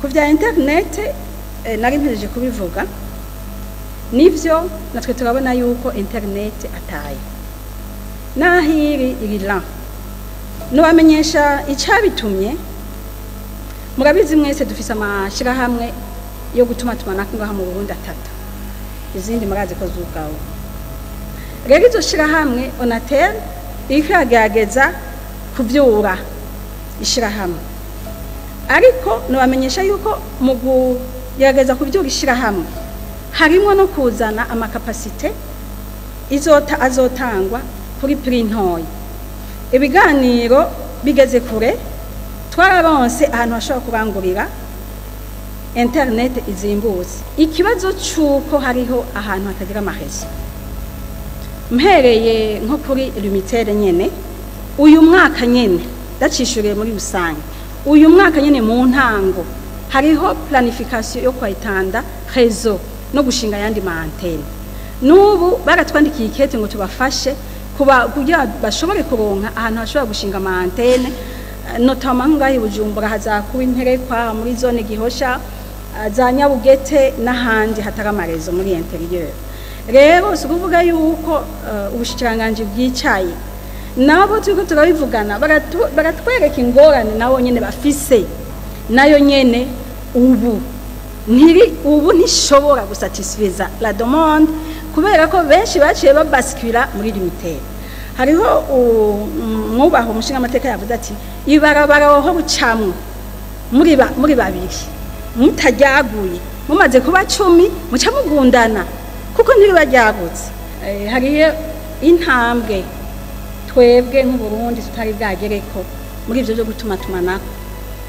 Ku vya internet, nari mpejeje kubivuga, nivyo, natwe turabona yuko internet ataye nahiri iri lent. Nobamenyesha icabitumye. Murabizi mwese, dufise amashirahamwe yo gutuma tumanako ngaha mu Burundi atatu, izindi murazi ko zugawe. Rero izo shirahamwe, Onatel iriko iragerageza kuvyura ishirahamwe, ariko nobamenyesha yuko mu kugerageza kuvyura ishirahamwe harimwo no kuzana ama capacités izota azotangwa kuri prix ntoyi. Ibiganiro bigeze kure, twararonse ahantu hashobora kurangurira internet izimbutse. Ikibazo c'uko hariho ahantu hatagira ama réseaux, mpereye nko kuri Lumitel nyene, uyu mwaka nyene, ndacishuriye muri rusange, uyu mwaka nyene mu ntango hariho planification yo kwayitanda réseau no gushinga ayandi ma antennes. N'ubu baratwandikiye ikete ngo tubafashe kuba kugira bashobore kuronka ahantu hashobora gushinga ama antennes, notamment ngaho i Bujumbura hazakuba Interekwa, muri zone Gihosha, za Nyabugete n'ahandi hatari ama réseaux muri intérieur. Rero si ukuvuga yuko ubushikiranganji bwicaye. Nabo turiko turabivugana, baratwereka ingorane nabo nyene bafise. Nayo nyene ubu ntiri, ubu ntishobora gusatisfiza la demande, kubera ko benshi baciye babasikira muri Lumitel. Hariho mwubaho umushinga amateka yavuze ati ibarabara aho bucamwo muri babiri mutaryaguye, mumaze kuba 10 muca mugundana kuko ntiriba ryagutse. Hariyo intambwe twebwe nk'Uburundi tutari bwagereko muri ivyo byo gutuma tumanako.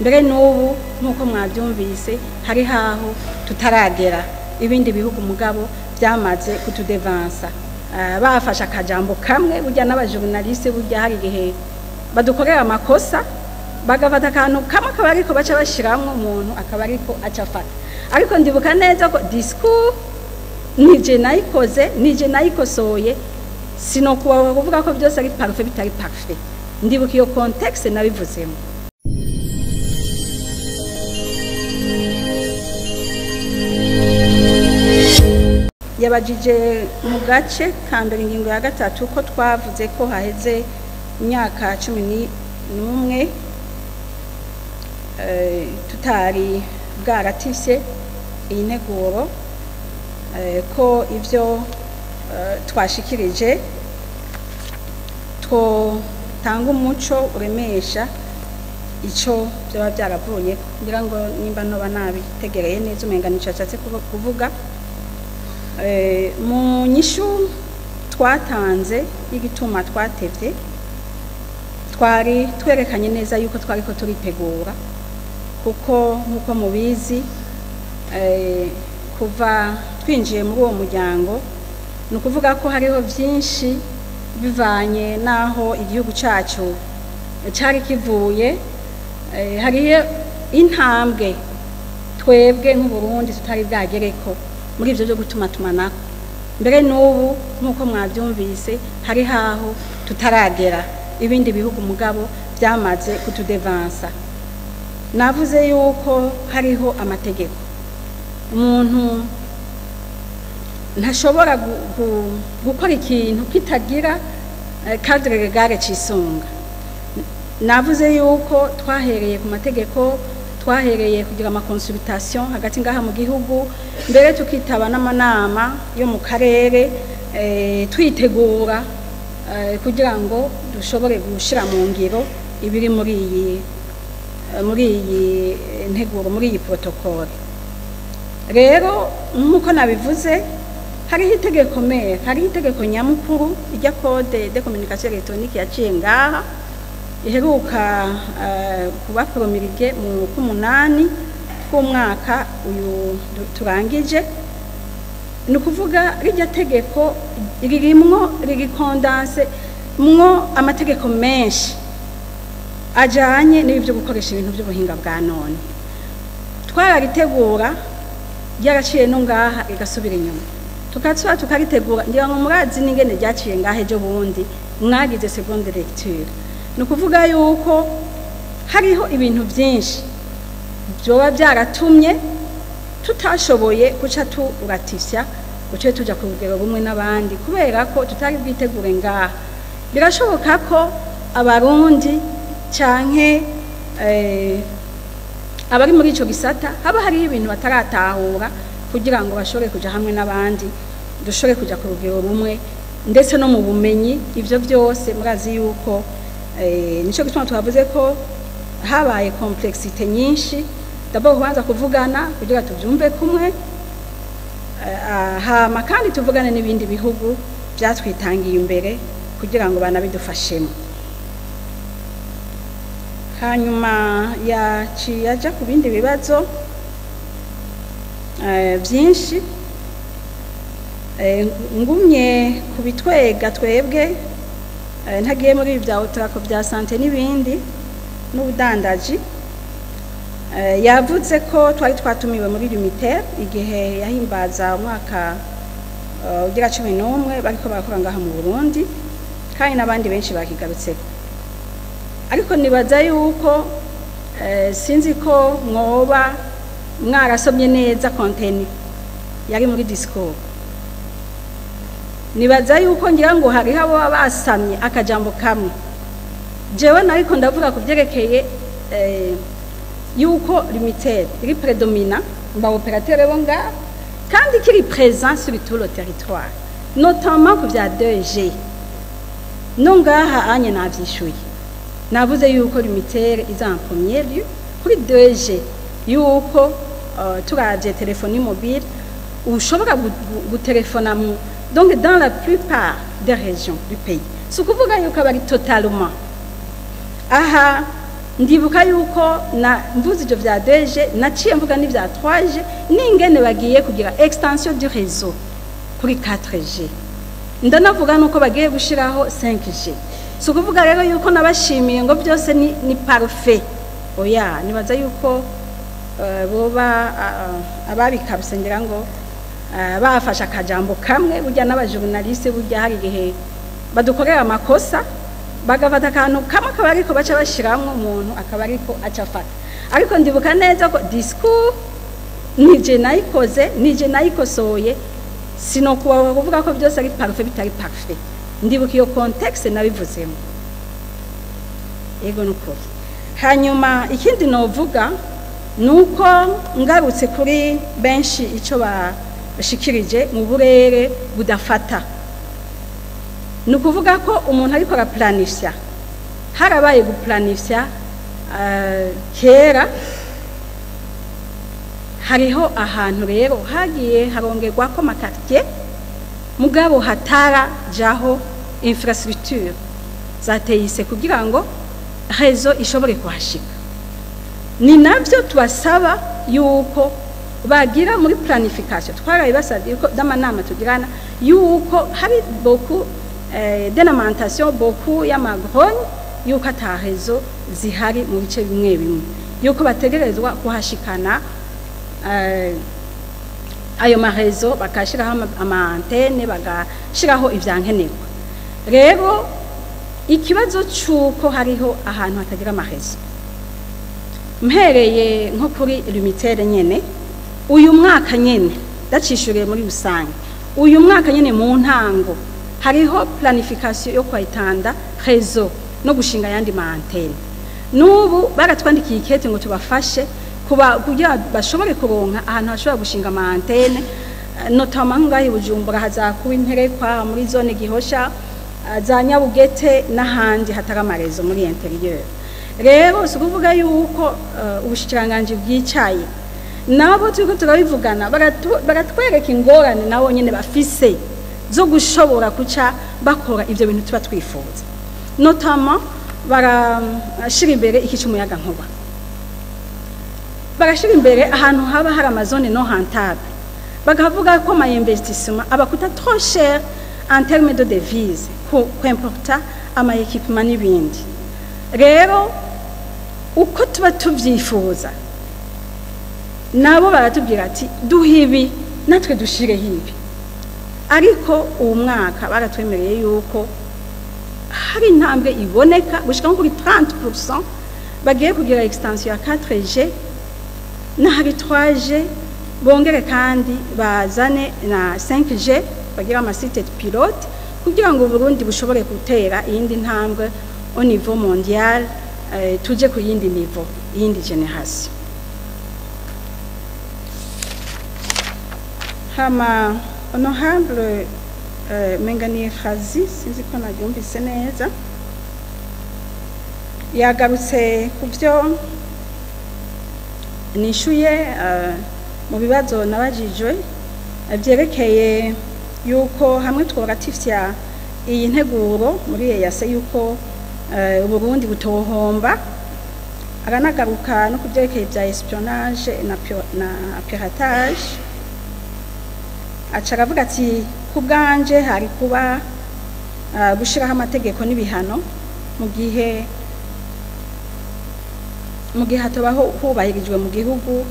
Mbere n'ubu, nk'uko mwabyumvise, hari haho tutaragera. Ibindi bihugu mugabo byamaze kutudevansa. Bafashe akajambo kamwe. Burya n'aba journalistes, burya hari igihe badukorera amakosa, bagafata akantu kamwe akaba ariko baca bashiramwo, umuntu akaba ariko aca afata. Ariko ndibuka neza ko discours nije nayikoze, nije nayikosoye. Sinokuba kuvuga ko byose ari parfait, bitari parfait. Ndibuka iyo contexte nabivuzemo. Yabajije mu gace ka mbere, ingingo ya gatatu, ko twavuze ko haheze imyaka 11 tutari bwaratise iyi nteguro, ko ivyo twashikirije twotanga umuco uremesha ico byaba byaravuye. Kugira ngo nimba noba nabitegereye neza, umenga nico ashatse kuvuga. Mu nyishu twatanze y'igituma twatevye, twari twerekanye neza yuko twariko turitegura, kuko nk'uko mubizi, kuva twinjiye muri uwo muryango, ni ukuvuga ko hariho byinshi bivanye n'aho igihugu cyacu cyari kivuye. Hariho intambwe twebwe nk'Uburundi tutari bwagereko muri ibyo byo gutuma tumanako. Mbere n'ubu, nk'uko mwabyumvise, hari haho tutaragera. Ibindi bihugu mugabo byamaze kutudevansa. Navuze yuko hariho amategeko, umuntu ntashobora gukora ikintu kitagira cadre légal cisunga. Navuze yuko twahereye ku mategeko, twahereye kugira ama consultation hagati ngaha mu gihugu, mbere tukitaba n'amanama yo mu karere, twitegura kugira ngo dushobore gushira mu ngiro ibiri muri iyi nteguro, muri iyi protocole. Rero nk'uko nabivuze, hariho itegeko mère, hariho itegeko nyamukuru ijya Code de communication électronique yaciye ngaha, iheruka kuba promulguée mu k'umunani k'umwaka uyu turangije. Ni ukuvuga rijya tegeko ririmwo, ririkondanse mwo amategeko menshi ajanye n'ibi byo gukoresha ibintu by'ubuhinga bwa none. Twararitegura, ryaraciye no ngaha, rigasubira inyuma, tukatsuba tukaritegura. Ngira ngo murazi n'ingene ryaciye ngaha ejo bundi mwagize seconde lecture. Ni ukuvuga yuko hariho ibintu byinshi Byoba byaratumye tutashoboye guca turatifya, guce tuja ku rugero rumwe n'abandi, kubera ko tutari bwitegure ngaha. Birashoboka ko Abarundi canke abari muri ico gisata haba hariho ibintu bataratahura kugira ngo bashobore kuja hamwe n'abandi, dushobore kuja ku rugero rumwe, ndetse no mu bumenyi. Ivyo byose murazi yuko nico gituma twavuze ko habaye complexité nyinshi. D'abord kubanza kuvugana kugira tuvyumve kumwe, hama kandi tuvugane n'ibindi bihugu byatwitangiye imbere kugira ngo banabidufashemo. Hanyuma yaciye aja ku bindi bibazo byinshi. Ngumye ku bitwega twebwe, ntagiye muri ibi bya Otraco, bya santé n'ibindi n'ubudandaji. Yavuze ko twari twatumiwe muri Lumitel igihe yahimbaza umwaka ugira 11 bariko barakora ngaha mu Burundi, kandi n'abandi benshi bakigarutseko. Ariko nibaza yuko sinzi ko mwoba mwarasomye neza contenu yari muri discours. Nibaza yuko ngira ngo hariho abo baba basamye akajambo kamwe. Jewe nariko ndavuga ku byerekeye yuko Lumitel iri prédominant mu ba opérateur bo ngaha, kandi kiri présent sur tout le territoire, notamment ku bya 2G. No ngaha anye navyishuye, navuze yuko Lumitel iza en premier lieu kuri 2G, yuko turavye téléphonie mobile ushobora gutelefona mu donc dans la plupart des régions du pays. Si ukuvuga yuko aba ari totalement. Aha ndibuka yuko na mvuze ivyo vya 2G, naciye mvuga n'ivya 3G n'ingene bagiye kugira extension du réseau kuri 4G, ndanavuga nuko bagiye gushiraho 5G. Si ukuvuga rero yuko nabashimiye ngo byose ni parfait, oya. Nibaza yuko boba ababikabise ngira ngo bafashe akajambo kamwe. Burya n'abajournaliste, burya hari igihe badukorera amakosa, bagafata akantu kamwe akaba ariko baca bashiramwo, umuntu akaba ariko aca afata. Ariko ndibuka neza ko discours nije nayikoze, nije nayikosoye. Sinokuba kuvuga ko byose ari parfait, bitari parfait. Ndibuka iyo contexte nabivuzemo, yego, nukuri. Hanyuma ikindi novuga nuko ngarutse kuri benshi ico bashikirije mu burere budafata, ni ukuvuga ko umuntu ariko araplanifya, harabaye guplanifya kera. Hariho ahantu rero hagiye harongerwa ko ama quartier, mugabo hatarajaho infrastructure zateyise kugira ngo réseau ishobore kuhashika. Ni navyo tubasaba yuko bagira muri planification. Twarabibasabye yuko d'amanama tugirana yuko hari beaucoup de lamentation, beaucoup y'ama grogne yuko ata réseau zihari mu bice bimwe bimwe, yuko bategerezwa kuhashikana ayo ma réseau, bakashiraho ama antenne, bagashiraho ivyankenerwa. Rero ikibazo c'uko hariho ahantu hatagira ama réseau, mpereye nko kuri Lumitel nyene, uyu mwaka nyene, ndacishuriye muri rusange, uyu mwaka nyene mu ntango hariho planification yo kwayitanda réseau no gushinga ayandi ma antenne. N'ubu baratwandikiye ikete ngo tubafashe kuba kugira bashobore kuronka ahantu hashobora gushinga ama antenne, notamment ngaho i Bujumbura hazakuba Interekwa, muri zone Gihosha, za Nyabugete n'ahandi hatari ama réseau muri intérieur. Rero si ukuvuga yuko ubushikiranganji bwicaye. Nabo turiko turabivugana, baratwereka ingorane nabo nyene bafise zo gushobora kuca bakora ivyo bintu tuba twifuza. Notamment barashira imbere iki c'umuyaga nkuba, barashira imbere ahantu haba hari ama zone non rentable, bakavuga ko ama investissement abakuta trop cher en termes de devise ku kwimporta ama équipement n'ibindi. Rero uko tuba tuvyifuza, nabo baratubwira ati: "Duhe ibi, natwe dushireho ibi." Ariko uwo mwaka baratwemereye yuko hari intambwe iboneka gushika nko kuri 30%, bagiye kugira extension ya 4G. N'ahari 3G bongere kandi bazane na 5G, bagira ama sites pilote kugira ngo Burundi bushobore gutera iyindi ntambwe au niveau mondial, tuje ku yindi niveau, iyindi génération. Hama honorable Mengani Khazi, sinzi ko nabyumvise neza, yagarutse ku byo nishuye mu bibazo nabajijwe byerekeye yuko hamwe tworatifya iyi nteguro muri EAC yuko Burundi butohomba. Aranagaruka no kubyerekeye bya espionnage na piratage, aca aravuga ati kubwanje hari kuba gushiraho amategeko n'ibihano mu gihe hatobaho hubahirijwe mu gihugu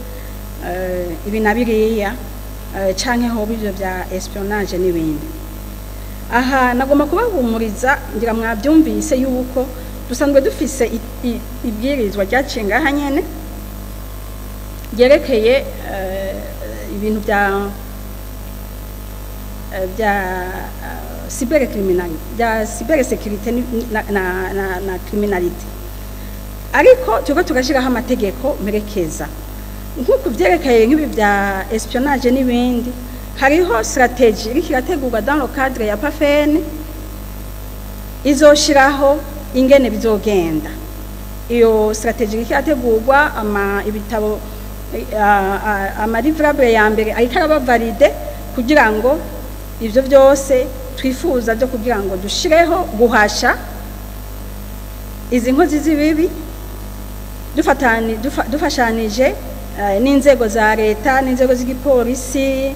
ibi na biriya, canke hoba ivyo bya espionnage n'ibindi. Aha nagomba kubahumuriza, ngira mwabyumvise yuko dusanzwe dufise ibwirizwa ryaciye ngaha nyene ryerekeye ibintu bya cybercriminalité, bya cybersécurité na criminalité, ariko turiko tugashiraho amategeko merekeza nk'uko vyerekeye nk'ibi bya espionnage n'ibindi. Hariho stratégie iriko irategurwa dans le cadre ya PAFEN izoshiraho ingene bizogenda. Iyo stratégie iriko irategurwa, ama ibitabo ama livrable ya mbere ariko araba valide kugira ngo ivyo byose twifuza byo kugira ngo dushireho guhasha izi nkozi z'ibibi dufashanije n'inzego za leta n'inzego z'igipolisi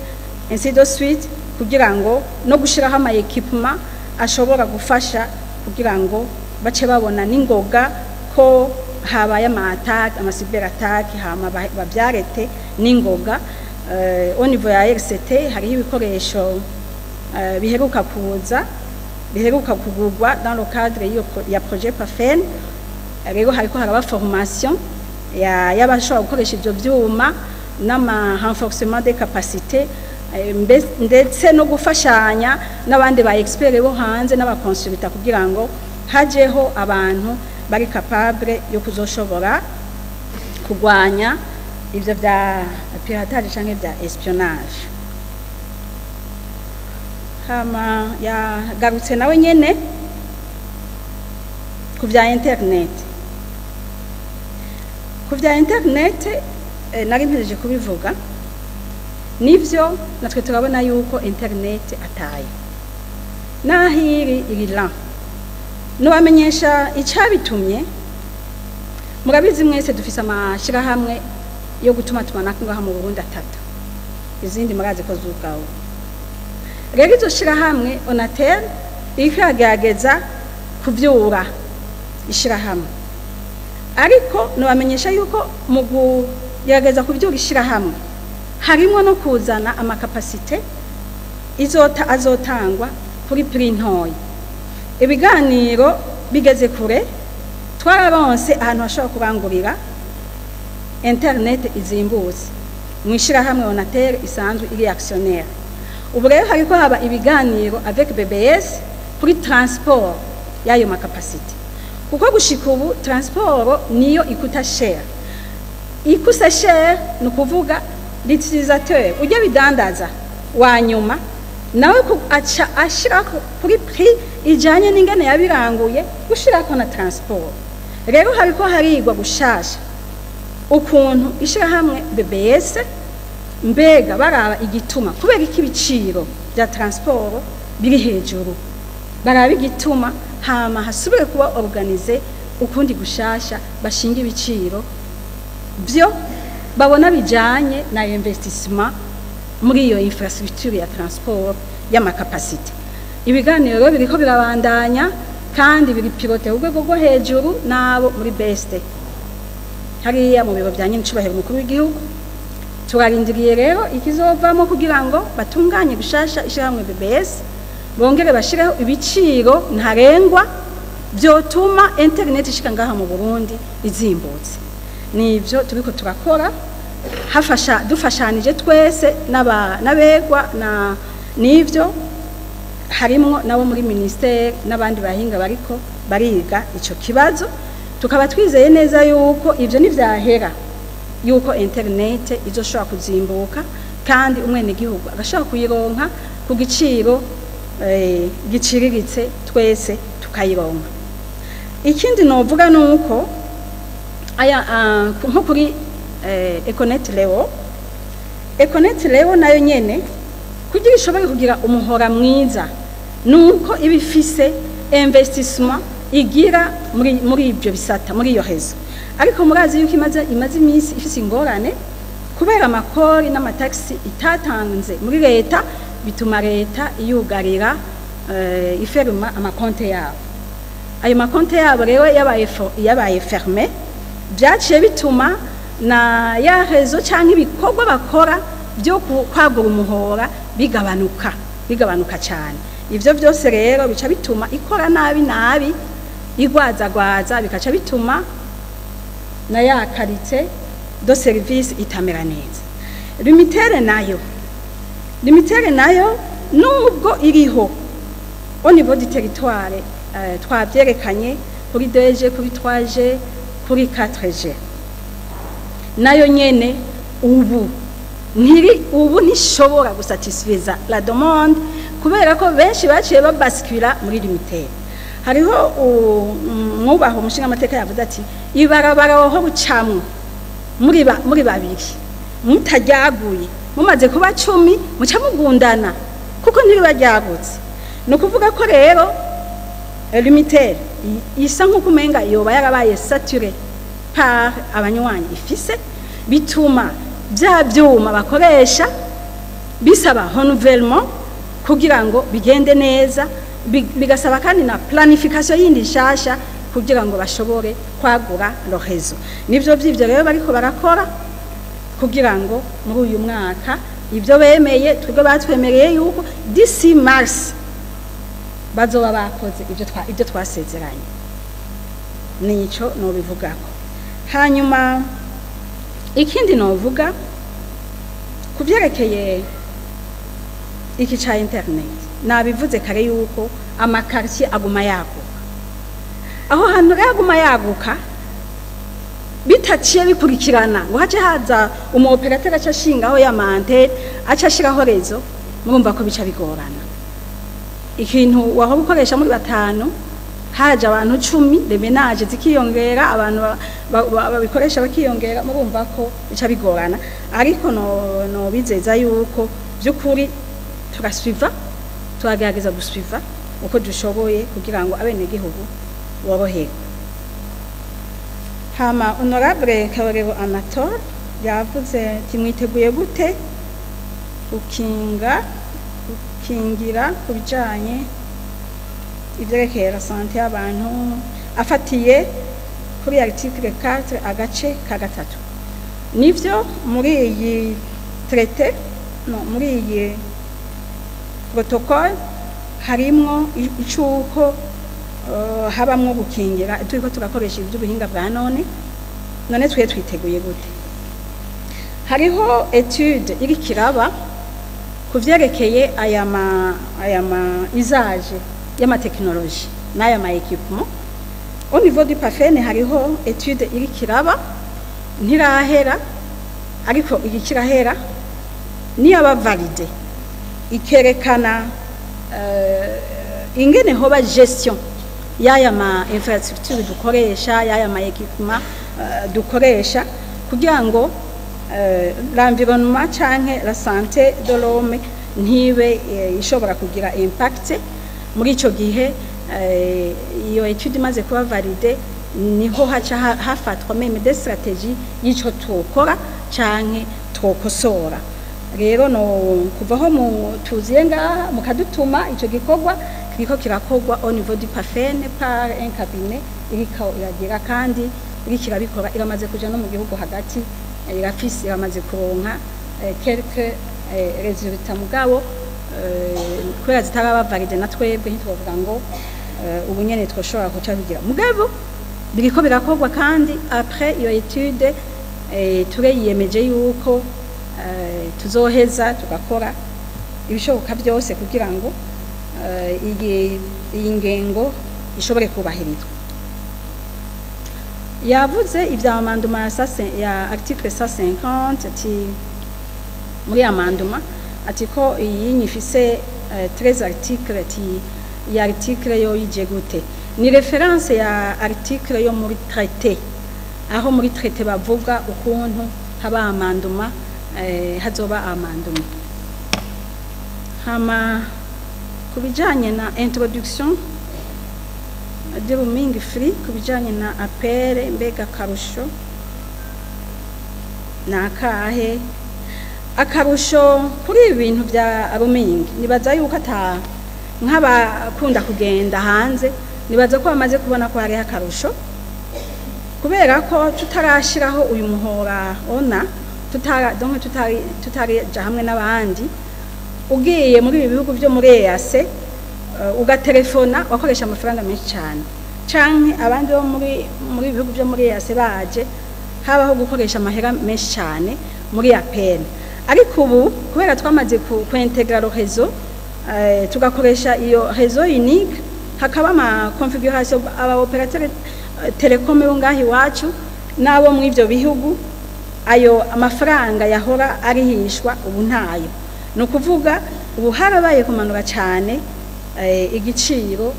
ainsi de suite, kugira ngo no gushiraho ama équipement ashobora gufasha kugira ngo bace babona n'ingoga ko habaye ama attaque, ama cyber attaque, hama bavyarete n'ingoga. Au niveau ya RCT hariho ibikoresho biheruka kuza, biheruka kugurwa dans le cadre ya projet PAFEN. Rero hariko haraba formation y'abashobora gukoresha ivyo vyuma n'ama renforcement des capacités, ndetse no gufashanya n'abandi ba experts bo hanze n'abakonsulta kugira ngo hajeho abantu bari capable yo kuzoshobora kugwanya ivyo vya piratage canke vya espionnage. Hama yagarutse nawe nyene ku vya internet. Ku vya internet nari mpejeje kubivuga, nivyo natwe turabona yuko internet ataye nahiri iri la nobamenyesha icabitumye. Murabizi mwese dufise amashirahamwe yo gutuma tumanako ngaha mu Burundi atatu, izindi murazi ko zugawe. Rero izo shirahamwe Onatel iriko iragerageza kuvyura ishirahamwe, ariko nobamenyesha yuko mu kugerageza kuvyura ishirahamwe harimo no kuzana ama capacité izota azotangwa kuri prix ntoyi. Ibiganiro bigeze kure, twararonse ahantu hashobora kurangurira internet izimbutse mu ishirahamwe Onatel isanzwe iri actionnaire. Ubu rero hariko haba ibiganiro avec BBS kuri transport y'ayo ma capacité, kuko gushika ubu transport niyo ikuta cher. Ikusa cher ni ukuvuga l'utilisateur ujya bidandaza wa nyuma nawe aca ashirako kuri prix ijanye n'ingene yabiranguye gushirako na transport. Rero hariko harigwa gushasha ukuntu ishirahamwe BBS mbega baraba igituma kubera iki ibiciro bya transport biri hejuru, baraba igituma hama hasubire kuba organize ukundi gushasha bashinga ibiciro byo babona bijanye na investissement muri iyo infrastructure ya transport y'ama capacité. Ibiganiro biriko birabandanya kandi biri pilote urwego rwo hejuru nabo muri BST hariya mu biro bya nyincubahiro mukuru w'igihugu. Turarindiriye rero ikizovamo kugira ngo batunganye gushasha ishyirahamwe BBS, bongere bashireho ibiciro ntarengwa byotuma internet ishika ngaha mu Burundi izimbutse. Nivyo turiko turakora. Hafasha dufashanije twese n'abegwa na nivyo, harimwo nabo muri ministère n'abandi bahinga bariko bariga ico kibazo. Tukaba twizeye neza yuko ivyo nivyahera, yuko internet izoshobora kuzimbuka kandi umwenegihugu agashobora kuyironka ku giciro giciriritse, twese tukayironka. Ikindi novuga nuko aya nko kuri Econet Leo, Econet Leo nayo nyene kugira ishobore kugira umuhora mwiza nuko iba ifise investissement igira muri ibyo bisata, muri iyo réseau. Ariko murazi yuko imaze iminsi ifise ingorane kubera amakori n'amataxes itatanze muri leta, bituma leta iyugarira, iferma amakonte yabo. Ayo makonte yabo rero yabaye fermé, byaciye bituma na ya réseau cyangwa ibikorwa bakora byo kwagura umuhora bigabanuka cyane. Ivyo byose rero bica bituma ikora nabi nabi, igwazagwaza, bikaca bituma na ya qualité de service itamera neza. Lumitel nayo nubwo iriho au niveau du territoire, twavyerekanye kuri 2G, kuri 3G, kuri 4G, nayo nyene ubu ntiri, ubu ntishobora gusatisfiza la demande kubera ko benshi baciye babasikira muri Lumitel. Hariho mwubaho umushinga amateka yavuze ati ibarabara waho bucamwo muri babiri mutaryaguye, mumaze kuba 10 muca mugundana kuko ntiriba ryagutse. Ni ukuvuga ko rero Lumitel isa nk'uko umenga yoba yarabaye saturée par abanywanyi ifise, bituma bya byuma bakoresha bisaba renouvellement kugira ngo bigende neza, bigasaba kandi na planification yindi nshasha kugira ngo bashobore kwagura le réseau. Nivyo vy'ivyo rero bariko barakora kugira ngo muri uyu mwaka ibyo bemeye, twebwe batwemereye yuko d'ici mars bazoba bakoze ibyo twasezeranye. Nico nobivugako. Hanyuma ikindi novuga ku vyerekeye iki ca internet, nabivuze kare yuko amaquartiers aguma yaguka. Aho hantu rero aguma yaguka bitaciye bikurikirana ngo hace haza umu opérateur aca ashingaho ya m'antenne, aca ashiraho réseau, murumva ko bica bigorana. Ikintu wahora ukoresha muri batanu, haje abantu 10, les ménages zikiyongera, abantu babikoresha bakiyongera, murumva ko bica bigorana. Ariko no bizeza yuko by'ukuri turasuiva, turagerageza gusuiva uko dushoboye kugira ngo abenegihugu boroherwe. Hama honorable Kabarebo Anatole yavuze ati mwiteguye gute gukingira ku bijanye ivyerekeye la santé y'abantu, afatiye kuri article 4 agace ka gatatu. Nivyo, muri iyi traité, no muri iyi protocole harimwo icuko habamwo gukingira turiko turakoresha iby'ubuhinga bwa none. None twe twiteguye gute? Hariho étude iri kiraba ku vyerekeye aya ma usage y'amatekinoloji n'aya ma équipement. Au niveau du PAFEN hariho étude iri kiraba, ntirahera ariko iri kirahera. Niyaba validée ikerekana ingene hoba gestion y'aya ma infrastructure dukoresha, y'aya ma équipement dukoresha, kugira ngo l'environnement canke la santé de l'homme ntibe ishobora kugira impact. Muri ico gihe iyo étude imaze kuba validée, niho haca hafatwa même des stratégies y'ico twokora canke twokosora. Rero no kuvaho mu tuziye ngaha mukadutuma, ico gikorwa kiriko kirakorwa au niveau du PAFEN par un cabinet iriko iragira kandi iriko irabikora, iramaze kuja no mu gihugu hagati, irafise, iramaze kuronka quelques résultats. Mugabo kubera zitaraba validées na twebwe ntitwovuga ngo ubu nyene twoshobora kuca bigira. Mugabo biriko birakorwa kandi après iyo étude. Tureyiyemeje yuko tuzoheza tugakora ibishoboka byose kugira ngo iyi ngengo ishobore kubahirizwa. Yavuze ibya amendement ya article 150, ati muri amendement, ati ko iyi nyifise 13 article, ati iyi article yo yije gute? Ni référence ya article yo muri traité, aho muri traité bavuga ukuntu haba amendement, hazoba amendement. Hama kubijanye na introduction de roaming free, kubijanye na appel, mbega akarusho na akahe? Akarusho kuri ibi bintu bya roaming, nibaza yuko ata nk'abakunda kugenda hanze, nibaza ko bamaze kubona ko hariho akarusho, kubera ko tutarashiraho uyu muhora ona tutara, donc tutari tutarija hamwe n'abandi, ugiye muri ibi bihugu byo muri EAC ugatelefona wakoresha amafaranga menshi cyane, canke abandi bo muri bihugu byo muri EAC baje, habaho gukoresha amahera menshi cyane muri appel. Ariko ubu kubera twamaze ku intégrer le réseau, tugakoresha iyo réseau unique, hakaba ama configuration, aba opérateur télécom bo ngaho iwacu n'abo mu ivyo bihugu, ayo amafaranga yahora arihishwa ubu ntayo. Ni ukuvuga ubu harabaye kumanura cyane igiciro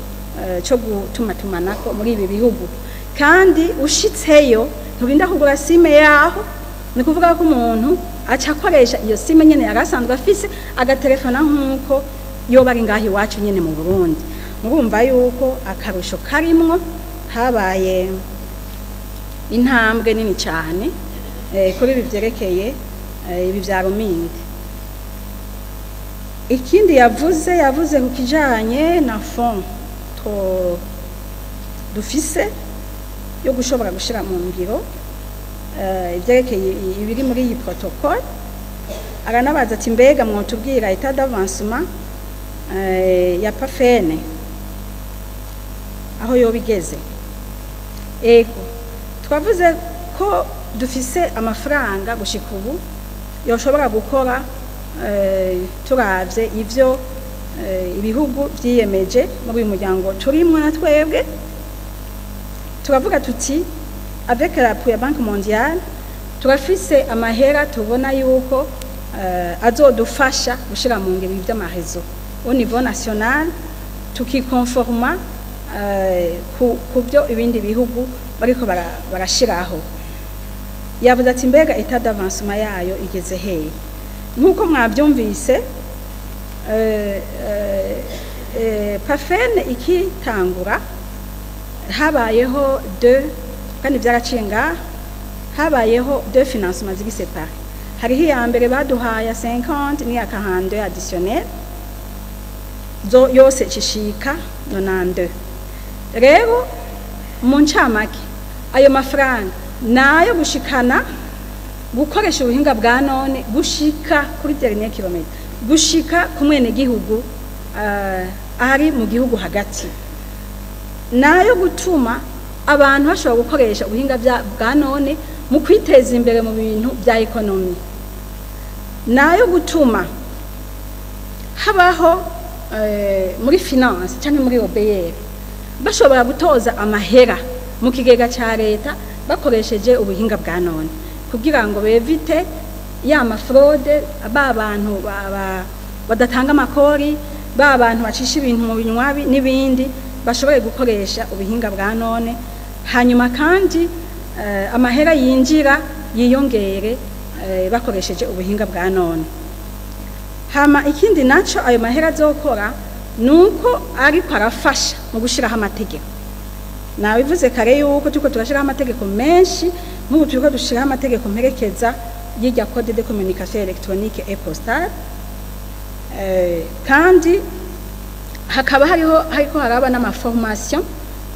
cyo gutumatumanako muri ibi bihugu, kandi ushitseyo nturinda kugura SIM yaho. Ni ukuvuga ko umuntu aca akoresha iyo SIM nyene yari asanzwe afise, agatelefona nk'uko yoba ari ngaho iwacu nyene mu Burundi. Murumva yuko akarusho karimwo, habaye intambwe nini cyane kuri ibi vyerekeye ibi vya roaming. Ikindi yavuze ku kijanye na fonds two dufise yo gushobora gushira mu ngiro ivyerekeye ibiri muri iyi protocole. Aranabaza ati mbega mwotubwira état d'avancement ya PAFENE aho yoba igeze? Ego, twavuze ko dufise amafaranga gushika ubu yoshobora gukora, turavye ivyo ibihugu vyiyemeje muri uyu muryango turimwo na twebwe. Turavuga tuti avec l'appui ya Banque mondiale turafise amahera tubona yuko azodufasha gushira mu ngiro ivy'ama réseaux au niveau national, tukikonforma ku byo ibindi bihugu bariko barashiraho. Yavuze ati mbega état d'avancement yayo igeze hehe? Nk'uko mwabyumvise, PAFENE ikitangura habayeho deux, kandi byaraciye ngaha, habayeho deux financements ziri séparés. Hariho iya mbere baduhaye 50 n'iya 42 additionnel, zo yose cishika 92. Rero mu ncamake, ayo mafaranga nayo gushikana gukoresha ubuhinga bwa none gushika kuri dernier kilomètre, gushika ku mwene gihugu ahari mu gihugu hagati, nayo gutuma abantu bashobora gukoresha ubuhinga bwa none mu kwiteza imbere mu bintu bya économie, nayo gutuma habaho muri finance cyangwa muri OBR bashobora gutoza amahera mu kigega cya leta bakoresheje ubuhinga bwa none, kugira ngo bevite ya ma fraudes, ba bantu badatanga amakori, ba bantu bacisha ibintu mu binywabi n'ibindi, bashobore gukoresha ubuhinga bwa none. Hanyuma kandi amahera yinjira yiyongere bakoresheje ubuhinga bwa none. Hama ikindi naco ayo mahera azokora nuko ariko arafasha mu gushiraho amategeko. Nabivuze kare yuko turiko turashiraho amategeko menshi. Nk'ubu turiko dushiraho amategeko mperekeza y'irya code de communication électronique et postale, kandi hakaba hariho hariko haraba n'ama formation,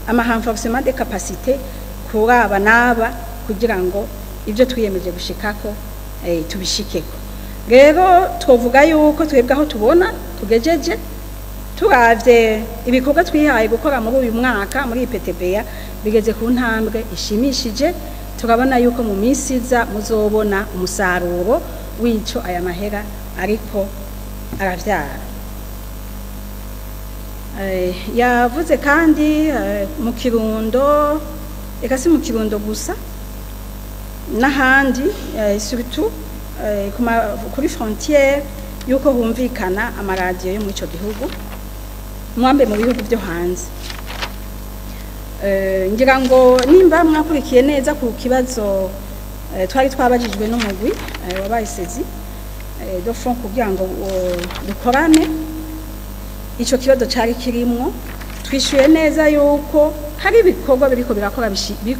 ama renforcement des capacités kuraba n'aba, kugira ngo ibyo twiyemeje gushikako tubishikeko. Rero twovuga yuko twebwe aho tubona tugejeje, turavye ibikorwa twihaye gukora muri uyu mwaka muri PTBA, bigeze ku ntambwe ishimishije. Turabona yuko mu minsi iza muzobona umusaruro w'ico aya mahera ariko aravyara. Yavuze kandi mu Kirundo, eka si mu Kirundo gusa, n'ahandi, surtout kuri frontière, yuko humvikana amaradiyo yo muri ico gihugu, mwambe mu bihugu byo hanze. Ngira ngo nimba mwakurikiye neza ku kibazo twari twabajijwe n'umugwi wabaye saisi de fond kugira ngo dukorane, ico kibazo cari kirimwo. Twishuye neza yuko hari ibikorwa biriko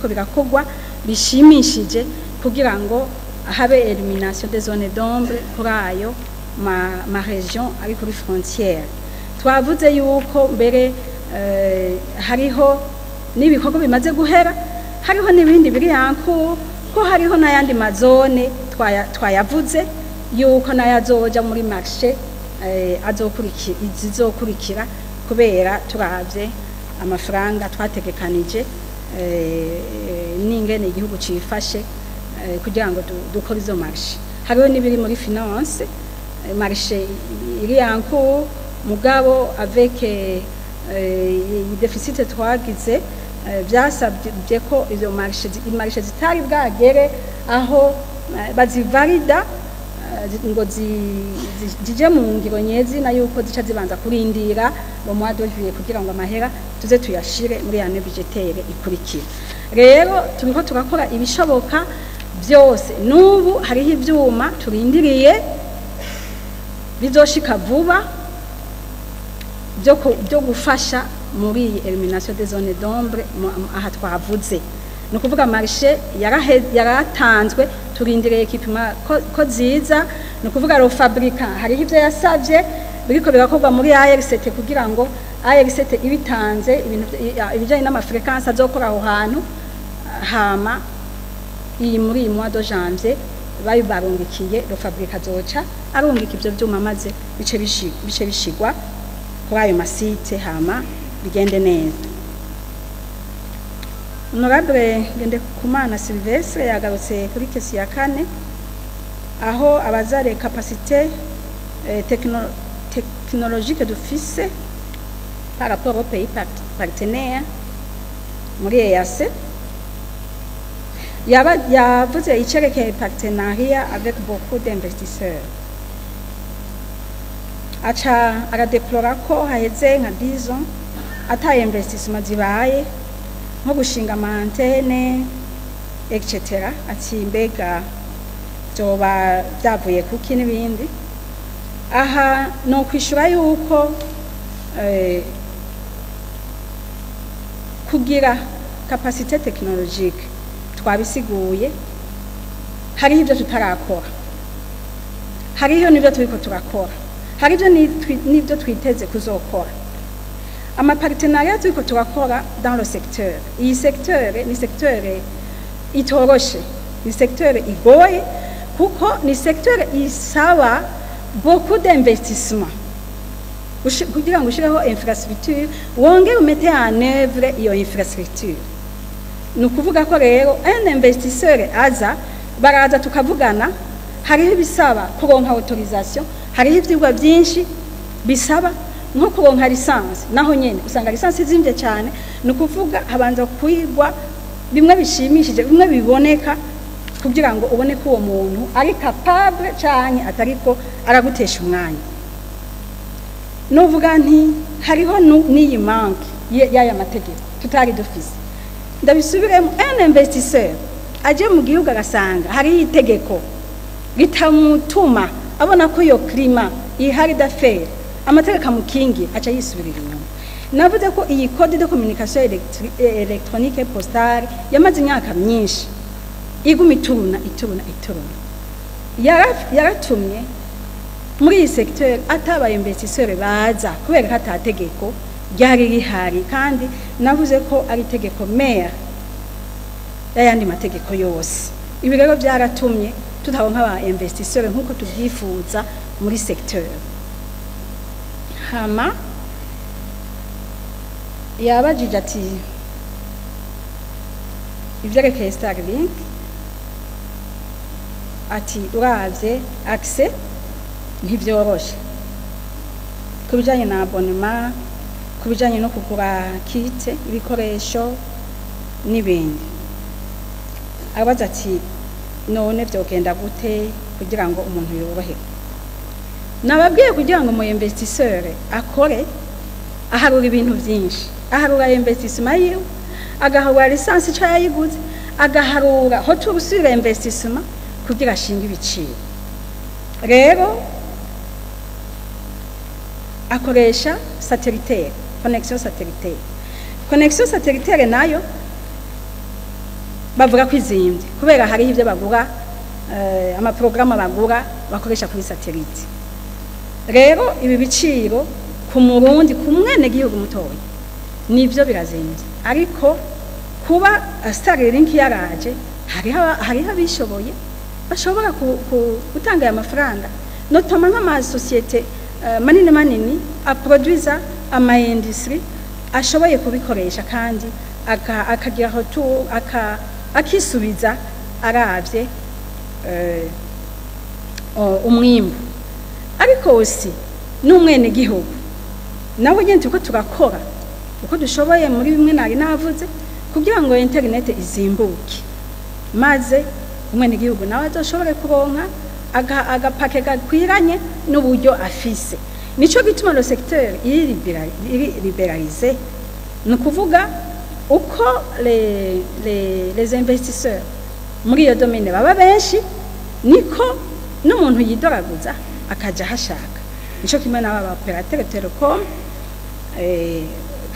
birakorwa bishimishije kugira ngo habe élimination des zones d'ombre kuri ayo ma région ari kuri frontière. Twavuze yuko mbere hariho n'ibikorwa bimaze guhera, hariho n'ibindi biri en cours, ko hariho n'ayandi ma zone twayavuze yuko nayo azoja muri marché azokurikira, izizokurikira, kubera turavye amafaranga twategekanije n'ingene igihugu cifashe kugira ngo dukore izo marché. Hariho n'ibiri muri finance, marché iri en cours, mugabo avec déficit twagize, byasabye ko izo marché zitari bwagere aho bazivalida ngo zije mu ngiro nyezi, na yuko zica zibanza kurindira mu mois de juillet kugira ngo amahera tuze tuyashire muri année budgétaire ikurikira. Rero turiko turakora ibishoboka byose. N'ubu hariho ivyuma turindiriye bizoshika vuba byo gufasha muri iyi élimination des zones d'ombre aha twavuze. Ni ukuvuga marché yaratanzwe, turindiriye équipement ko ziza. Ni ukuvuga le fabricant hariho ivyo yasavye biriko birakorwa muri ARCT kugira ngo ARCT ibitanze ibintu ibijanye n'ama fréquence azokora aho hantu, hama iyi muri iyi mois de janvier babibarungikiye, le fabricant azoca arungika ivyo vyuma, maze bice bishigwa kuri ayo ma site, hama bigende neza. Honorable Ngendekumana Sylvestre yagarutse kuri question ya kane, aho abaza les capacités technologiques dufise par rapport aux pays partenaires muri EAC. Yaba yavuze icerekeye partenariat avec beaucoup d'investisseurs, aca aradeplora ko haheze nka 10 ans ata investissement zibaye, nko gushinga ama antenne, etc. Ati mbega byoba byavuye kuki n'ibindi. Aha no kwishura yuko kugira capacité technologique, twabisiguye, hariho ibyo tutarakora, hariho n'ibyo turiko turakora, hari ibyo n'ibyo twiteze kuzokora. Ama partenariat turiko turakora dans le secteur, iyi secteur ni secteur itoroshe, ni secteur igoye, kuko ni secteur isaba beaucoup d'investissement kugira ngo ushireho infrastructure, wongere umete en œuvre iyo infrastructure. Ni ukuvuga ko rero un investisseur aza, baraza tukavugana, hariho ibisaba kuronka autorisation, hariho ivyigwa byinshi bisaba nko kuronka licence. Naho nyene usanga licence izimvye cyane. Ni ukuvuga habanza kwigwa bimwe bishimishije, bimwe biboneka, kugira ngo ubone ko uwo muntu ari capable canke atariko aragutesha umwanya. Nuvuga nti hariho n'iyi manque y'aya mategeko tutari dufise. Ndabisubiremo, un investisseur aje mu gihugu agasanga hariho itegeko ritamutuma abona ko iyo climat ihari d'affaires, amategeko amukingi, aca yisubirira inyuma. Navuze ko iyi code de communication électronique et postale yamaze imyaka myinshi iguma ituruna, ituruna, ituruna. Yaratumye muri iyi secteur atabaye investisseur baza, kubera ko atategeko ryari rihari. Kandi navuze ko ari itegeko mère y'ayandi mategeko yose. Ibi rero byaratumye tutabona aba investisseur nk'uko tubyifuza muri secteur. Hama yabajije ati ivyerekeye Starlink. Ati uravye accès ntivyoroshe ku bijanye na abonnement, ku bijanye no kugura kit, ibikoresho n'ibindi. Abaza ati none vyogenda gute kugira ngo umuntu yoroherwe? Nababwiye, kugira ngo umu investisseur akore, aharura ibintu byinshi: aharura investissement yiwe, agaharura licence ico yayiguze, agaharura retour sur investissement kugira ashinge ibiciro. Rero akoresha satellitaire, connexion satellitaire. Connexion satellitaire nayo bavuga ko izimvye kubera hariho ibyo bagura, amaprogrammes bagura bakoresha kuri satellite. Rero ibi biciro ku Murundi, ku mwenegihugu mutoya, nivyo birazimvye, ariko kuba Starlink yaraje, hariho abishoboye bashobora gutanga aya mafaranga, notamment nk'amasosiyete manini manini aproduiza, ama industries ashoboye kubikoresha kandi akagira retour, akisubiza aravye umwimbu. Ariko si n'umwenegihugu nawe nyene, turiko turakora uko dushoboye muri bimwe nari navuze kugira ngo internet izimbuke, maze umwenegihugu nawe azoshobore kuronka agapake gakwiranye n'uburyo afise. Nico gituma le secteur iri libéralisé, ni ukuvuga uko les investisseurs muri iyo domaine baba benshi, niko n'umuntu yidoraguza akaja hashaka. Nico kimwe n'aba ba opérateur télécom,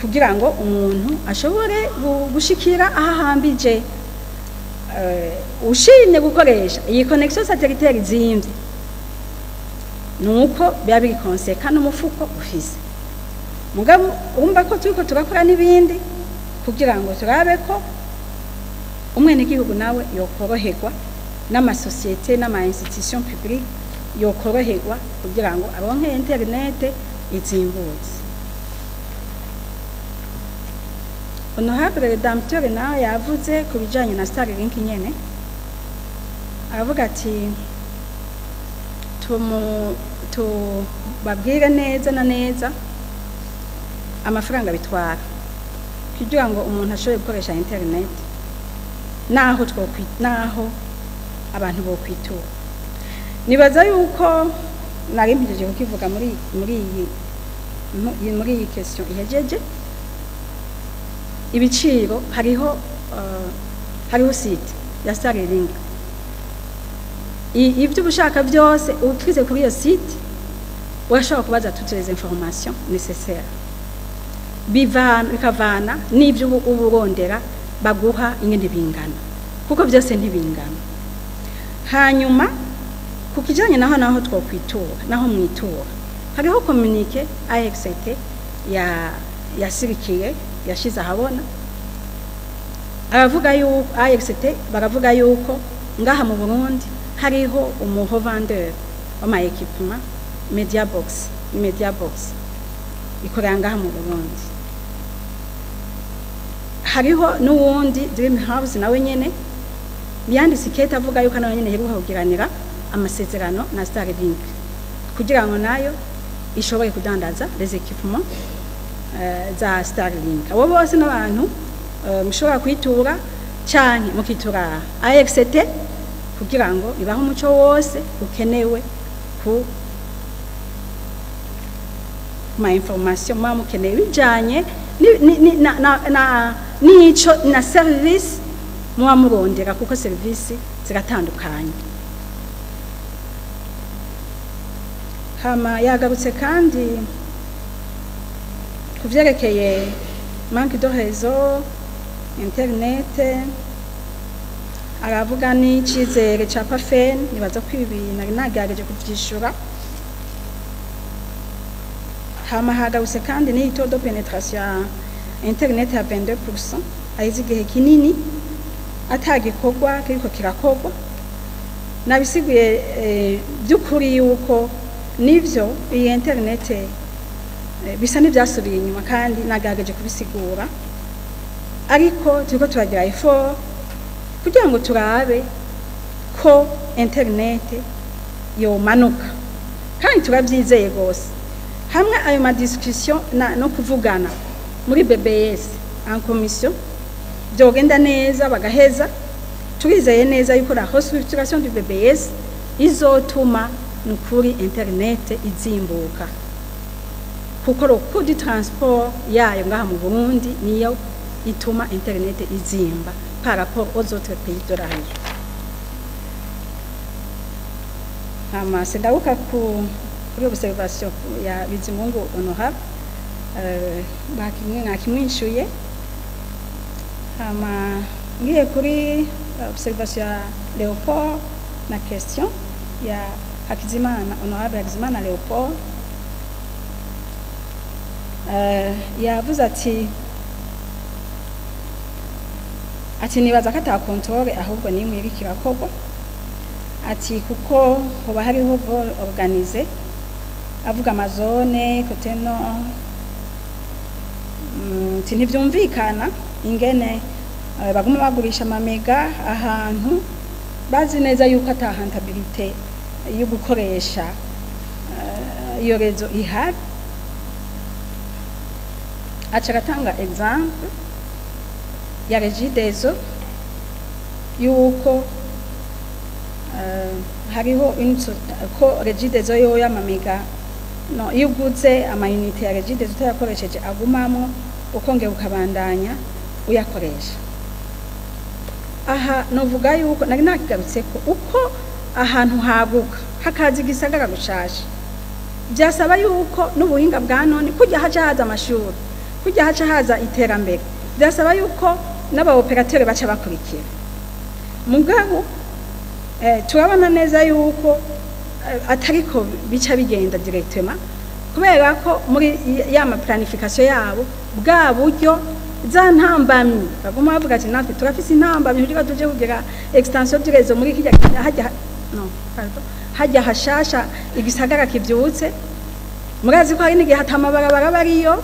kugira ngo umuntu ashobore gushikira ahahambije. Ushimye gukoresha iyi connexion satellitaire izimvye, nuko biba biri konseka n'umufuko ufise. Mugabo urumva ko turiko turakora n'ibindi kugira ngo turabe ko umwenegihugu nawe yokoroherwa, n'amasosiyete n'ama institution publique yokoroherwa kugira ngo aronke internet izimbutse. Honorable Redempteur nawe yavuze ku bijanye na Starlink nyene, aravuga ati tubabwire neza na neza amafaranga bitwara kugira ngo umuntu ashobore gukoresha internet, naho abantu bokwitura. Nibaza yuko nari mpejeje kukivuga muri iyi question ihejeje. Ibiciro, hariho site ya Starlink. Ibyo ushaka byose utwize kuri iyo site, urashobora kubaza toutes les informations nécessaires. Bivana, bikavana n'ibyo uba urondera, baguha ingene bingana, kuko byose ntibingana. Hanyuma ku kijanye naho twokwitura, naho mwitura, hariho communiqué AXT ya yasirikiye, yashize ahabona. Aravuga yuko AXT, baravuga yuko ngaha mu Burundi hariho umu revendeur w'ama équipement Media Box. Media Box ikorera ngaha mu Burundi. Hariho n'uwundi Dream House, nawe nyene yanditse ikete avuga yuko nawe nyene iheruka kugiranira amasezerano na Starlink kugira ngo nayo ishobore kudandaza les équipements za Starlink. Abo bose n'abantu mushobora kwitura canke mukitura AXT kugira ngo ibahe umuco wose ukenewe ku ma information muba mukeneye bijanye nico na service muba murondera, kuko service ziratandukanye. Hama yagarutse kandi ku vyerekeye manque de réseau internet, aravuga n'icizere ca PAFEN. Nibaza ko ibi nari nagerageje kuvyishura. Hama hagarutse kandi n'iyi taux de pénétration ya internet ya 22%, haheze igihe kinini atagikorwa kiriko kirakorwa. Nabisiguye by'ukuri yuko nivyo iyi internet bisa n'ivyasubiye inyuma, kandi nagerageje kubisigura, ariko turiko turagira effort kugira ngo turabe ko internet yomanuka, kandi turabyizeye rwose. Hamwe ayo ma discussion no kuvugana muri BBS en commission byogenda neza bagaheza, turizeye neza yuko la restructuration du BBS izotuma nukuri internet izimbuka, kuko le coût du transport yayo ngaha mu Burundi niyo ituma internet izimba par rapport aux autres pays de la région. Hama sindabuka kuri observation ya Bizimungu honorable, nakimwishuye. Hama ngiye kuri observation ya Leopold na question ya Hakizimana, honorable Hakizimana Leopold, yavuze ati nibaza ko ata contrôle ahubwo nimwe iriko irakorwa, ati kuko hoba hariho vol organisé, avuga amazone côté nord, ati ntivyumvikana ingene baguma bagurisha amamega ahantu bazi neza yuko ata rentabilité yo gukoresha iyo rezo ihari. Aca agatanga exemple ya Regideso yuko hariho ko Regideso yo y'amamega no iyo uguze amayinite ya Regideso utayakoresheje agumamwo ukongera ukabandanya uyakoresha. Aha novuga yuko nari nakigarutse ko uko ahantu haguka hakaza igisagara gushasha, byasaba yuko n'ubuhinga bwa none kujya haca haza amashuri, kujya haca haza iterambere, byasaba yuko n'aba opérateur baca bakurikira. Mugabo turabona neza yuko atariko bica bigenda directement, kubera ko muri ya ma planification yabo bwa buryo za ntambamyi baguma bavuga ati natwe turafise intambamyi kugira tuje kugira extension du réseau muri kijya hajya no pardon hajya hashasha igisagara kivyutse. Murazi ko hari n'igihe hatamabarabara bariyo,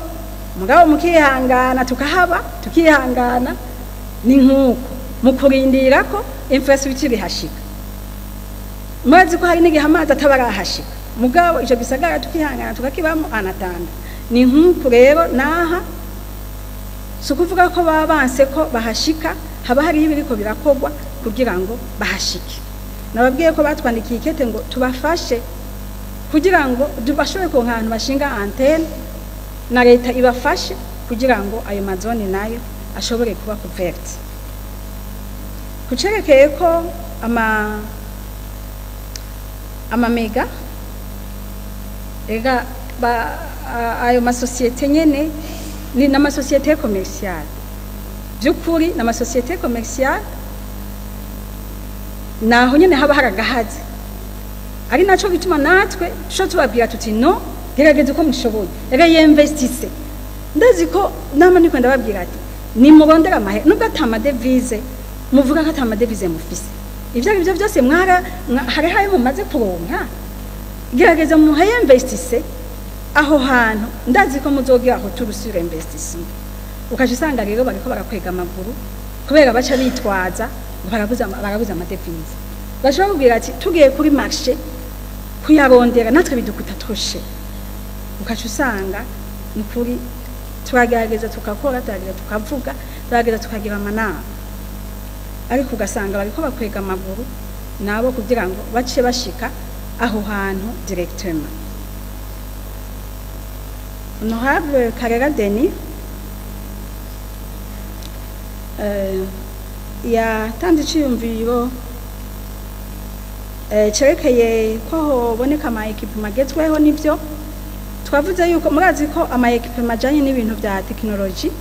mugabo mukihangana tukahaba tukihangana, ni nkuko mukurindira ko infrastructure ihashika. Murazi ko hari n'igihe amazi atabarahashika, mugabo ico gisagara tukihangana tukakibamo anatanda. Ni nkuko rero naha sukuvuga ko babanse ko bahashika, haba hari ibiriko birakogwa kugira ngo bahashike. Nababwiye ko batwandikiye ikete ngo tubafashe kugira ngo bashobore kuronka ahantu bashinga antenne, na leta ibafashe kugira ngo ayo mazone nayo ashobore kuba couverte. Kucerekeye ko amamega ega ayo masosiyete nyene ni n'amasosiyete commerciale, by'ukuri n'amasosiyete commerciale naho nyene haba haragahaze, ari naco bituma natwe tuco tubabwira tuti no gerageza uko mushoboye, reinvestisse. Ndazi ko nama niko ndababwira ati ni murondera amahe nubwo ata madevise muvuga ko ata madevise mufise, ivyo ari byo byose mwara hari hayo mumaze kuronka, gerageza muhayinvestisse aho hantu, ndazi ko muzogira aho turusura investissement. Ukaje usanga rero bariko barakwega amaguru kubera baca bitwaza barabuza amadevise. Bashobora kubwira ati tugiye kuri marché kuyarondera natwe bidukuta troshe. Ukaca usanga nukuri turagerageza tukakora, turagerageza tukavuga, turagerageza tukagira amanama, ariko ugasanga bariko bakwega amaguru nabo kugira ngo bace bashika aho hantu directement. Honorable Karera Denis yatanze iciyumviro cerekeye ko hoboneka ama equipement agezweho. Nivyo twavuze yuko murazi ko ama equipement ajanye n'ibintu vya technology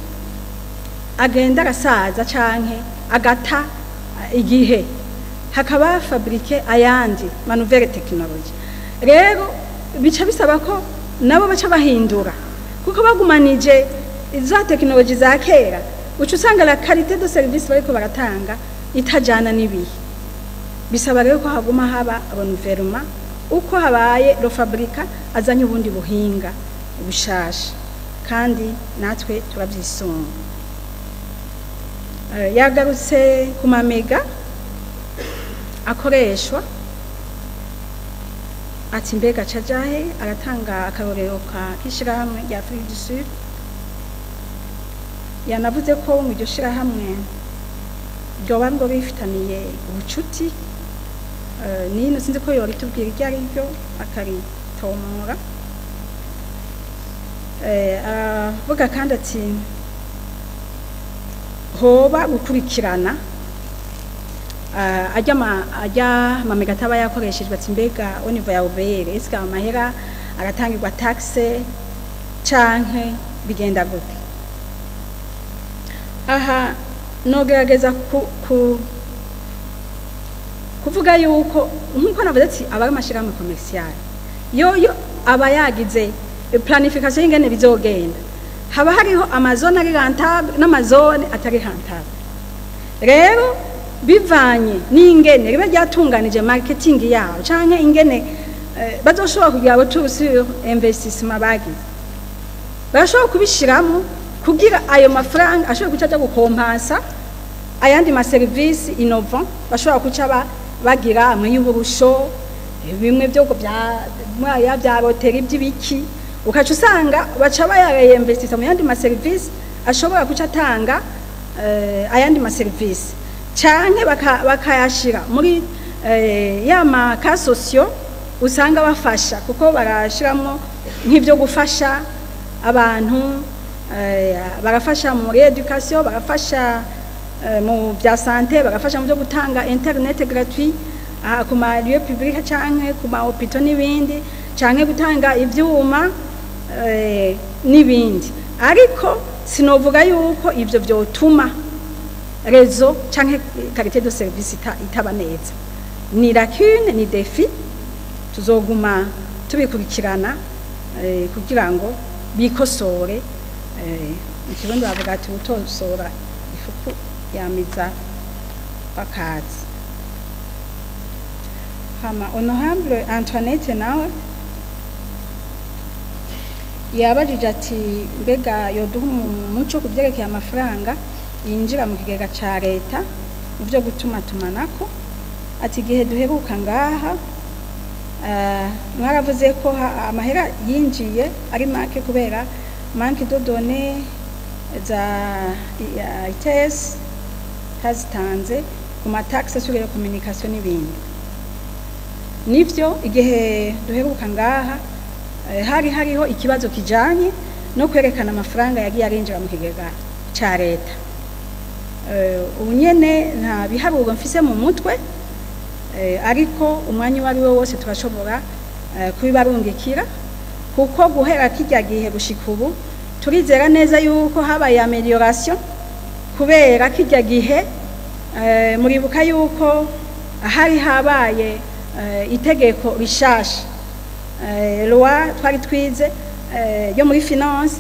agenda arasaza canke agata igihe, hakaba fabrique ayandi ma nouvelle technologie. Rero bica bisaba ko nabo baca bahindura, kuko bagumanije za technologie za kera uca usanga la qualité de service bariko baratanga itajana n'ibihe. Bisaba rero ko haguma haba renouvellement, uko habaye lo fabrica azanye ubundi buhinga bushasha, kandi natwe turabyisunga. Yagarutse ku mamega akoreshwa. Ati mbega cajahe? Aratanga akarorero ka k'ishirahamwe rya Afrique du Sud. Yanavuze ko mu iryo shirahamwe ryoba ngo bifitaniye ubucuti nino, sinzi ko yoritubwira iryo ari ryo akaritomora. Aravuga kandi ati hoba gukurikirana ajya amamega aba yakoreshejwe, ati mbega au niveau ya OBR, est-ce que amahera aratangirwa taxe canke bigenda gute? Aha nogerageza kuvuga yuko, nkuko navuze, ati aba ari amashirahamwe commercial, yo aba yagize planification y'ingene bizogenda. Haba hariho amazone ari rentable n'amazone atari rentable. Rero bivanye n'ingene riba ryatunganije marketing yabo canke ingene bazoshobora kugira retour sur investissement bagize, barashobora kubishiramo kugira ayo mafaranga ashobora guca aja gukompansa ayandi maserivisi innovant bashobora guca bagira, amwe y'uburusho, bimwe byo bya mwaya bya loterie by'ibiki, ukaca usanga baca bayareinvestisa mu yandi maserivisi ashobora guca atanga ayandi maserivisi, canke bakayashira muri ya ma cas sociaux usanga bafasha, kuko barashiramwo nk'ivyo gufasha abantu, barafasha muri education, barafasha mu bya santé, barafasha mu byo gutanga internet gratuit aha ku ma lieu public canke ku ma hôpitaux n'ibindi, canke gutanga ivyuma n'ibindi. Ariko sinovuga yuko ivyo vyotuma réseau canke qualité de service itaba neza. Ni lacune, ni défi, tuzoguma tubikurikirana kugira ngo bikosore. Mu Kirundi bavuga ati utosora ifuku yamiza bakazi. Hama honorable Antoinette nawe yabajije ati mbega yoduha umuco ku byerekeye amafaranga yinjira mu kigega ca leta mu byo gutumatumanako. Ati igihe duheruka ngaha mwaravuze ko amahera yinjiye ari make kubera manque de données za ITS tazitanze ku ma taxe sur les communications n'ibindi. Nivyo, igihe duheruka ngaha hari hariho ikibazo kijanye no kwerekana amafaranga yagiye arinjira mu kigega ca leta. Ubu nyene nta biharuro mfise mu mutwe, ariko umwanya uwo ari wo wose turashobora kubibarungikira, kuko guhera kirya gihe gushika ubu turizera neza yuko habaye amélioration. Kubera kirya gihe muribuka yuko hari habaye itegeko rishasha, loi twari twize yo muri finance,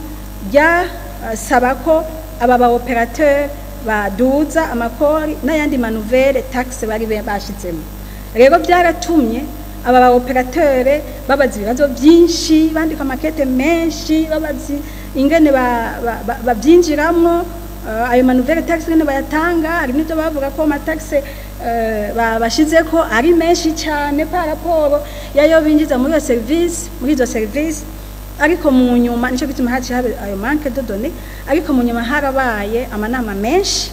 ryasaba ko aba ba opérateur baduza amakori n'ayandi ma nouvelles taxe bari bashizemo. Rero byaratumye aba ba opérateur babaza ibibazo byinshi, bandika amakete menshi, babaza ingene babyinjiramwo ayo ma nouvelles taxe, ingene bayatanga. Hari n'ibyo bavuga ko ama taxe bashize ko ari menshi cyane par rapport yayo binjiza muri iyo service, muri izo service. Ariko mu nyuma, nico gituma haciye haba ayo manque de données, ariko mu nyuma harabaye amanama menshi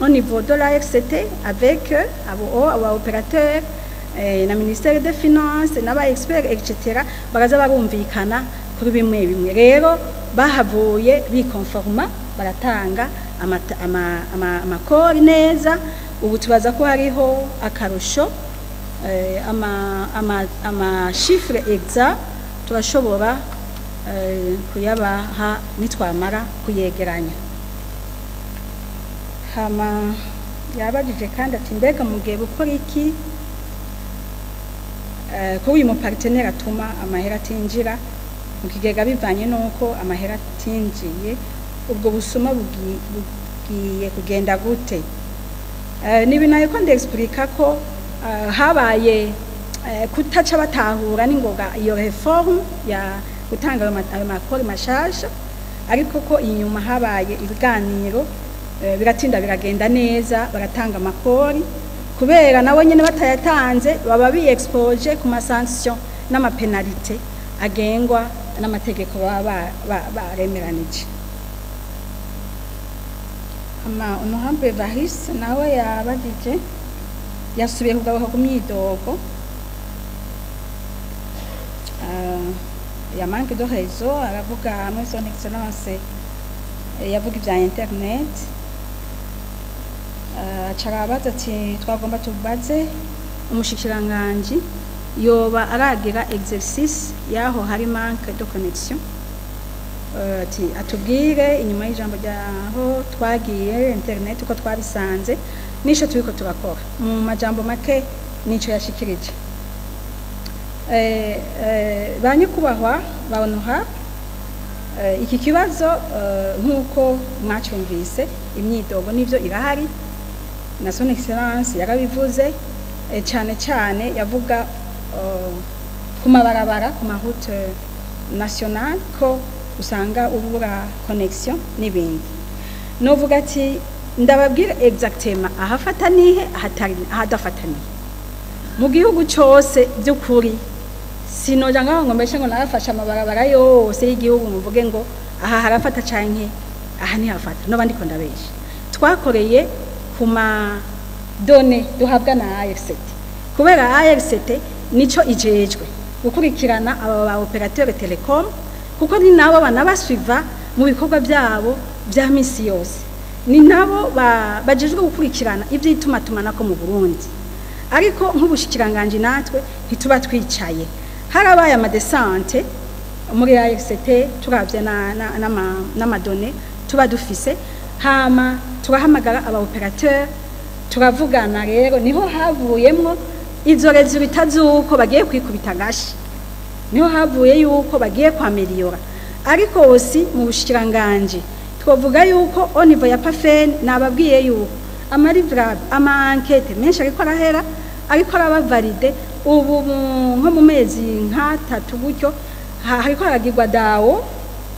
au niveau de la RCT avec abo opérateur na ministère des finances n'aba experts etc., baraza barumvikana kuri bimwe bimwe. Rero bahavuye bikonforma, baratanga amakori neza. Ubu tubaza ko hariho akarusho. Ama chiffre exact turashobora kuyabaha nitwamara kuyegeranya. Hama yabajije kandi ati mbega mugiye gukora iki kuri uyu mu partenaire atuma amahera atinjira mu kigega? Bivanye n'uko amahera atinjiye, ubwo busuma bugiye kugenda gute? Ni ibintu ariko ndexplica ko habaye kutaca batahura n'ingoga iyo réforme ya gutanga ayo makori mashasha, ariko ko inyuma habaye ibiganiro, biratinda biragenda neza, baratanga amakori. Ku Kubera nabo nyene batayatanze baba bi-exposé ku ma sanctions n'ama pénalités agengwa n'amategeko baba baremeranije. Ama honorable Evariste nawe yabagije, yasubiye kugaruka ku myidogo ya manque de réseau. Aravuga hamwe Son Excellence yavuga ibya internet, aca arabaza ati: "Twagomba tubaze umushikiranganji, yoba aragira exercice yaho hari manque de connexion?" Ati atubwire inyuma y'ijambo ryaho twagiye internet uko twabisanze nico turiko turakora. Mu majambo make nico yashikirije. Ba nyakubahwa ba honorable, iki kibazo, nk'uko mwacyumvise, imyidogo n'ivyo irahari, na Son Excellence yarabivuze, cyane cyane yavuga ku mabarabara, ku ma route nationale, ko usanga ubura connexion n'ibindi. Novuga ati ndababwira exactement ahafata nihe, ahatari, ahadafataniye mu gihugu cyose. By'ukuri sinoja ngaho ngo mbeshe ngo narafashe amabarabara yose y'igihugu, muvuge ngo aha harafata canke aha ntihafata, noba ndiko ndabesha. Twakoreye ku ma données duhabwa na ARCT, kubera ARCT nico ijejwe gukurikirana aba ba opérateur télécom, kuko ni nabo banabasuiva mu bikorwa byabo bya misi yose, ni nabo bajejwe gukurikirana ivy'itumatumanako mu Burundi. Ariko nk'ubushikiranganje natwe ntituba twicaye. Harabaye ama descentes muri ARCT, turavye n'ama données tuba dufise, hama turahamagara aba opérateur, turavugana. Rero niho havuyemwo izo résultats z'uko bagiye kwikubita agashi, niho havuye yuko bagiye kwaméliorer. Ariko aussi mu bushikiranganje twavuga yuko au niveau ya PAFEN, nababwiye yuko ama livrables, ama enquêtes menshi ariko arahera, ariko araba validé ubu nko mu mezi nk'atatu gutyo. Hariko haragirwa DAO,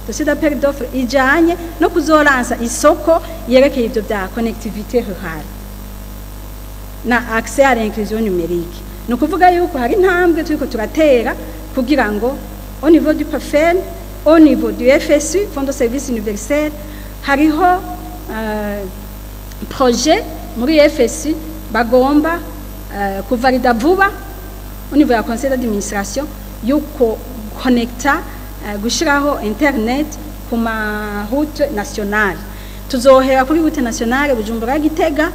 dossier d'appel d'offre, ijanye no kuzolansa isoko yerekeye ivyo bya connectivité rurale na accès à l'inclusion numérique. Ni ukuvuga yuko hari intambwe turiko turatera kugira ngo au niveau du PAFEN, au niveau du FSU, Fonds de service universel, hariho projet muri FSU bagomba kuvalida vuba au niveau ya conseil d'administration, yuko connecter, gushiraho internet ku ma route nationale. Tuzohera kuri route nationale Bujumbura Gitega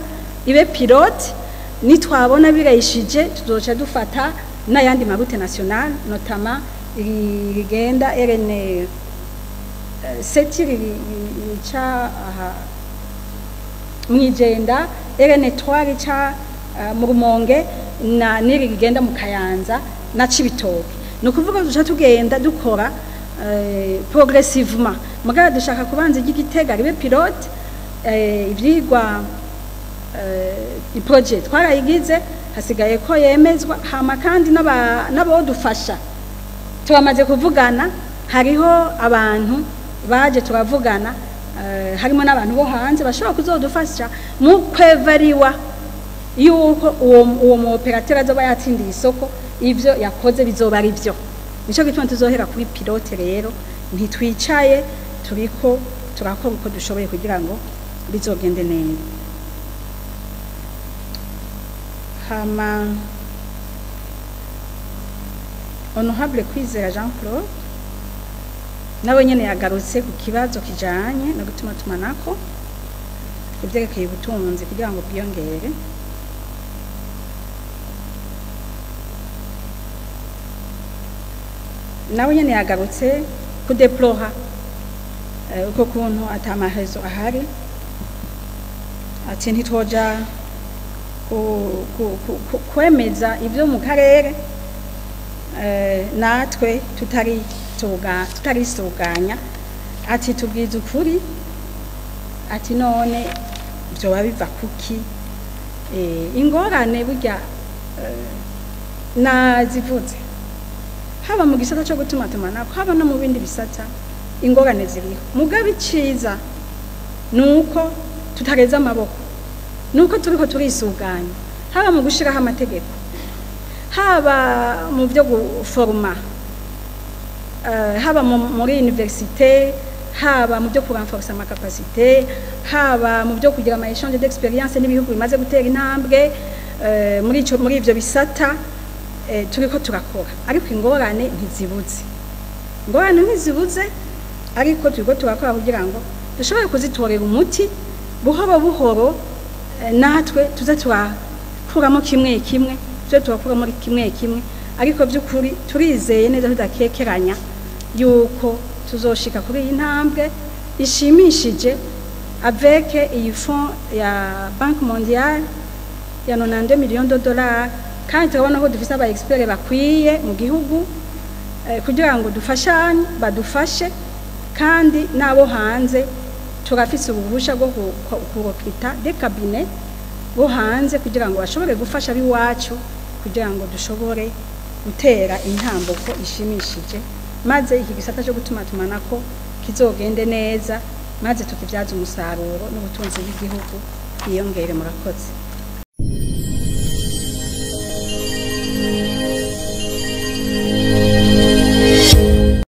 ibe pilote. Nitwabona birayishije, tuzoca dufata n'ayandi ma route nationale, notamment rigenda RN 7 rica aha mwijenda, RN 3 rica mu Rumonge, na niri rigenda mu Kayanza na Cibitoke. Ni ukuvuga duca tugenda dukora progressivement. Mugabo dushaka kubanza igitega ribe pilote. Ivyigwa, i projet twarayigize, hasigaye ko yemezwa. Hama kandi n'abodufasha turamaze kuvugana, hariho abantu baje turavugana, harimo n'abantu bo hanze bashobora kuzodufasha mu kwévaluer yuko uwo mu opérateur azoba yatsindiye isoko, ivyo yakoze bizoba ari byo. Nico gituma tuzohera kuri pilote. Rero ntitwicaye, turiko turakora uko dushoboye kugira ngo bizogende neza. Hama honorable Kwizera Jean Claude nawe nyene yagarutse ku kibazo kijanye no gutuma tumanako ivyerekeye ubutunzi kugira ngo bwiyongere. Nawe nyene yagarutse kudéplorer uko kuntu ata ma réseaux ahari, ati ntitwoja kwemeza ibyo mu karere natwe tutari tutarisuganya. Ati tubwize ukuri, ati none byoba biva kuki? Ingorane burya nazivuze, haba mu gisata cyo gutuma tumanako, haba no mu bindi bisata, ingorane ziriho. Mugabe iciza nuko tutareza amaboko, nuko turiko turisuganya. Haba mu gushiraho amategeko, haba mu byo guforma, haba muri université, haba mu byo kurenforcer ama capacité, haba mu byo kugira ama échange d'expérience n'ibihugu bimaze gutera intambwe muri ivyo bisata, turiko turakora. Ariko ingorane ntizibuze, ingorane ntizibuze, ariko turiko turakora kugira ngo dushobore kuzitorera umuti buhoro buhoro, natwe tuze turakuramo kimwe kimwe, tuze turakuramo kimwe kimwe. Ariko by'ukuri turizeye neza tudakekeranya yuko tuzoshika kuri iyi ntambwe ishimishije avec iyi fonds ya Banque mondiale ya 92 millions de dollars. Kandi turabona ko dufise aba experts bakwiye mu gihugu kugira ngo dufashanye, badufashe. Kandi n'abo hanze turafise uruhusha rwo kurecruta des cabinets bo hanze kugira ngo bashobore gufasha abiwacu, kugira ngo dushobore gutera intambuko ishimishije, maze iki gisata cyo gutumatumanako kizogende neza, maze tukibyaza umusaruro n'ubutunzi bw'igihugu bwiyongere. Murakoze.